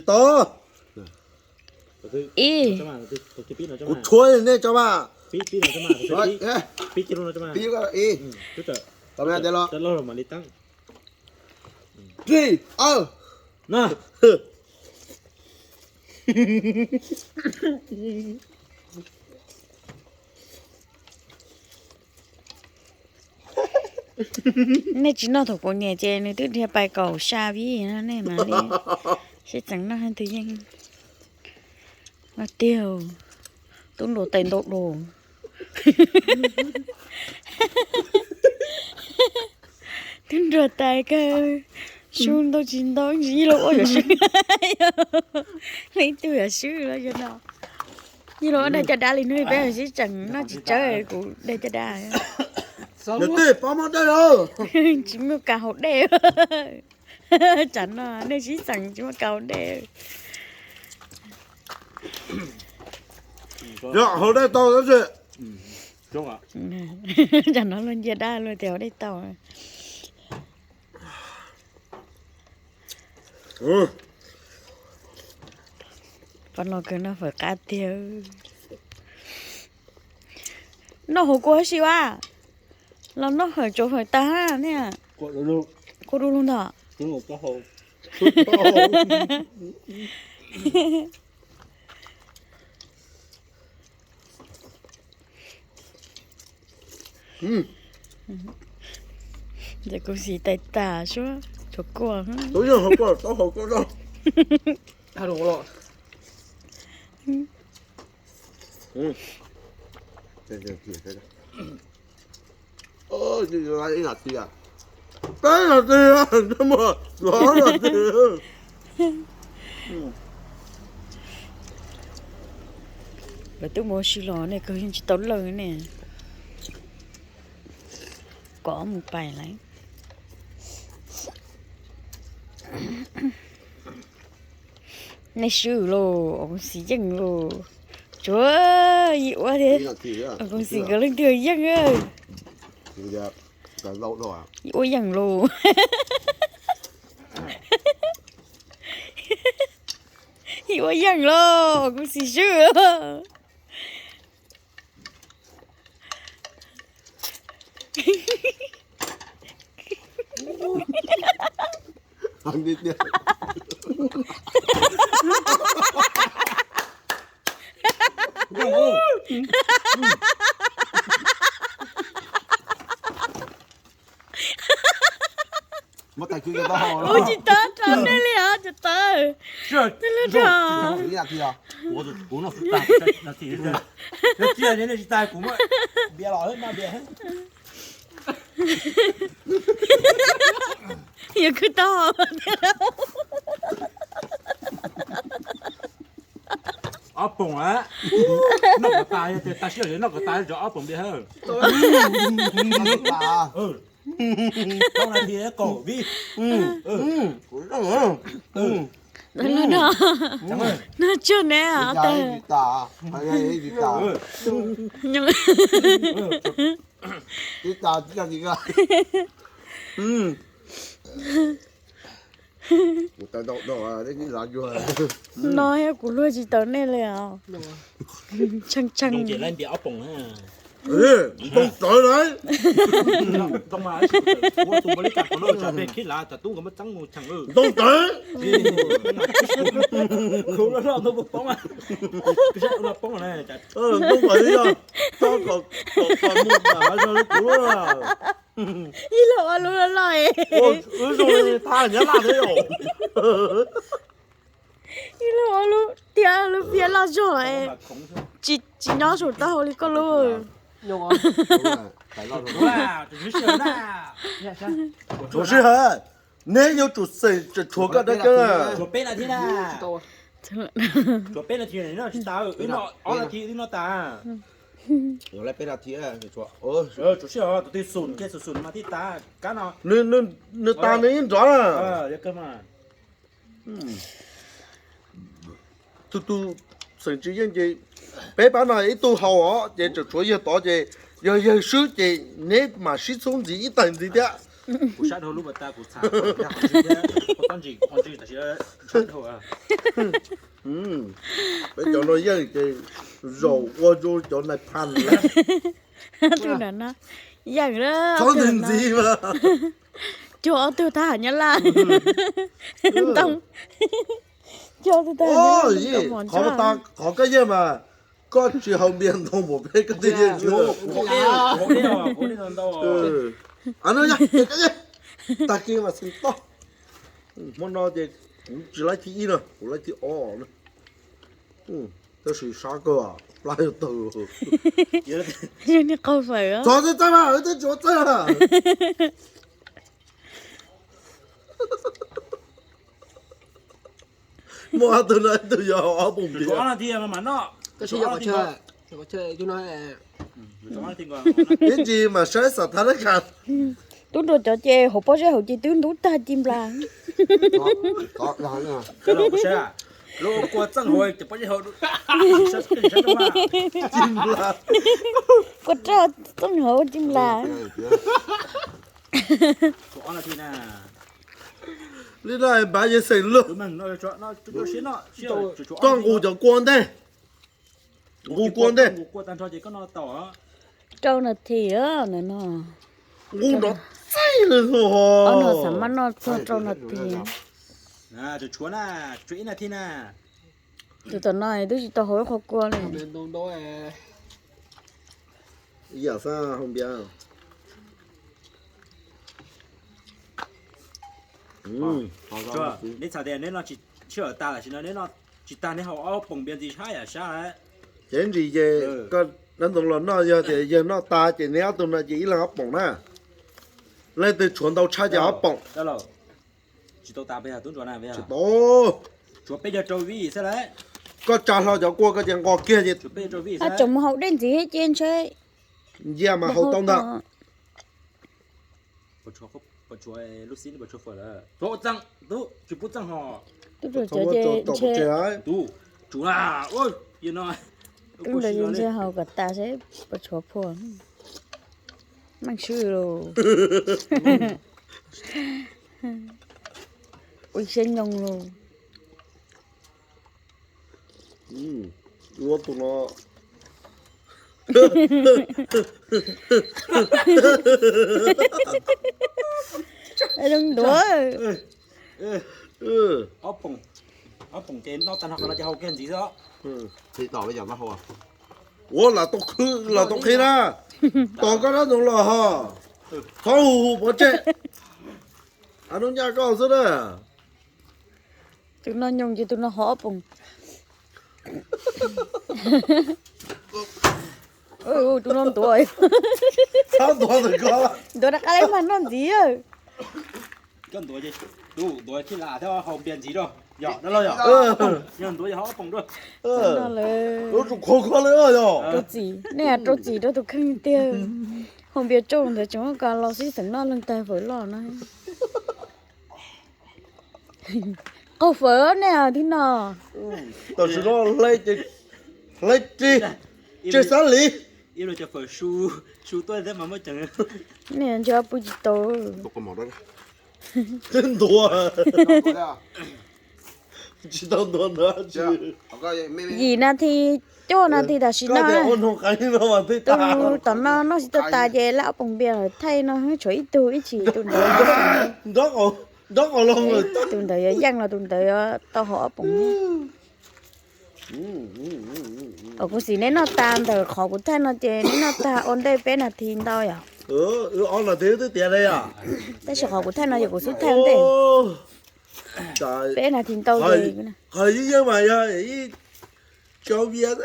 Tau. Ib. Kuv tshuav nej tso mas. Pib, tau. Ib, ob. Nej tsis noj thaum kuv niam ces nws twb dhia pais kaum xya vib no, nej mam li sib txeem noj, twb yeej noj tiag, tub nruas tais ntau dua. Tub nruas tais kawg, su ntau tsis ntau ntsis yij los ua yuav swb, ib tug yuav swb los yog no. Yij los ua dag caj dab li no, peb sib tseem noj tsis tsawg, kuv dag caj dab. Tsis muaj kas haus dej. Tsam no nej sib tseem tsis muaj kas haus dej. Haus dej tau tab sis, tsam no luag ncia dab luag tias haus dej tau. Pab no kawg noj fawm qab tiag. Noj hauv kua si a, los noj fawm tsuav fawm tag ne. Kua du lug ntag. Ces kuv xis tais tas suab tshuav kua. Peb nas this, peb nas this, ob nas this. Lawv twb mus ua si los nej kawg yeej tsis tau lawj ne. Kom mus pais lawm. Nej swb lauj, kuv xis yeej lauj. Tsuav yij ua thiab, kuv xis nkawd leej twg yeej. Yij ua yeej lauj. Yij ua yeej lauj, kuv xis swb. Ua tsis tau rau nej li os cov tawv. Yuav khwv tau. Ob poom a, noj kom tas, tas siab noj kom tas, ob poom npias. Tau na thi kaum vib. No tsuag ne. No thiab kuv luag tsis tau nej li os. Tshee tshee. Ntoo tawv lawm. Ntoo tawv. Ntoo tawv li yog tso kom mus mam hav zoov li kuv. Ib los ua lub loj loj. Wb zoo li thaj nyab laj thiab yom. Ib los ua lub tiab lub piab loj zog. Tsis nyob saum taub hau li koj lub. Tshuav sij hawm, neb yuav tsum xeem tshuav koj dab keb. Tshuav peb nas this, ob nas this wb noj tas. Tshuav sij hawm tus twg xum ces xum xum mas thiaj tas kab no. Nws tas nws yeej nrov na. Tus tus xeem tsis yeej ces peb pab no ib tug haus os ces tseem tshuav yawg tod ces yog yawg swb ces neb mam sib txhub ntxiv ib tag ntxiv thiab. Kuv sab dhau lub pas tas kuv txham qhov ntsis thiab, kuv txhob ntsim qhov ntsis tam sim sab dhau. Peb cov no yeej ces zaum ua rau cov nais phas lawm. Yeej txhob ntxim ntxiv mas. Cuag ob tug thab ham Nyab Laj ntoo. Cuag ob tug thab ham Nyab Laj ntoo. Qhov koj yeej mas koj tsis haus npias ntau npaum peb koj twb yeej. Tag kis mas xeem toj. Hmo no ces kuv tsis laib thib ib no, kuv laib thib ob na. Tab sis sab kawg, plab yuav tawg. Txog txawj txawj mas, twb tsuav txawj. Muaj ob tug no, ib tug yog ob poom npias. Ib ntsis mam saib xam thab lab kas. Tub Nruas cov ces hauv pob zeb hauv ces twb ntub tag ci nplas. Kua roj txooj hauv ci nplas. Li no npav yog xeem lug. Koj nqus cov kua ntej. Nqus kua ntej. Rau nas this ntawm no. Nqus nrov txaij li os. Ob no xav mas noj txog rau nas this. Tus tom no twb tsis tau haus ib qho kua li. Ib yam xwb haus npias. Neb txhais tias neb noj sij hawm tas tam sim no neb noj tsis tag neb haus ob poom npias ntxiv sab yam sab. Ces ntsis ces koj dab ntxoov los noj, yog tias yawg noj tas ces neb ob tug no ces ib leeg ob poom na. Leej twg tshuav ntau tshaj ces ob poom. Tsis tau tas peb yog tub ntsuav na, tsis tau. Tshuav peb yog rau vij xwb lawm. Koj tsa hlo cov kua koj ces nqos kiag ces. Tseem mus haus dej ntxiv thiab ces ntshe. Ncia mas haus tau ntag. Tub Nruas cov ces ntshe, Tub Nruas ces ntshe haus kom tas seb puas tshuav phua. Meej swb lauj. Ua siab nyoos lauj. Ua tus no. Zoo ntuav. Ob poom ces noj tag no qhov no ces haus kiag ntxiv xwb. Ua lam tau qhwv lam tau qhib na. Tos koj dab ntxoov los ho. Txhob hu hu pov tseg. Ab, nub ncaj koj xwb na. Tus no nyoos ces tus no haus ob poom. Tus no ntuav. Ntuav rov qab leb mag noj ntxiv. Koj ntuav ces, ntuav thiaj lam thiab haus npias ntxiv rau. Yog, yog ntuav yog haus ob poom rau. Rau txim, nej rau txim rau tus kheej tiag. Haus npias tsau ntawd tseem muab kav los xwb, xeem noj leej tag fawm loj no. Qaug fawm nej thib no. Tam sim no hlais, hlais ris, tseg xab lis. Nej ntshe pw tsis tau. Ntuav. Tsis tau ntuav ntawd. Yim nas this, cuaj nas this tam sim no. Tus tom no noj tsis tau tas ces lawv ob poom npias lawm thaij no tshuav ib tug ib chim tus ntawd. Tus ntawd yuav yeej los tus ntawd yuav tau haus ob poom. Kuv xav neb noj tas ntawm qhov kuv thaij no ces neb noj tas ua ntej peb nas this ntau yom. Tab sis qhov kuv thaij no yog kuv xub thaij ua ntej. Peb nas this ntau ces qhov yeej yeej mas yog ib co vias.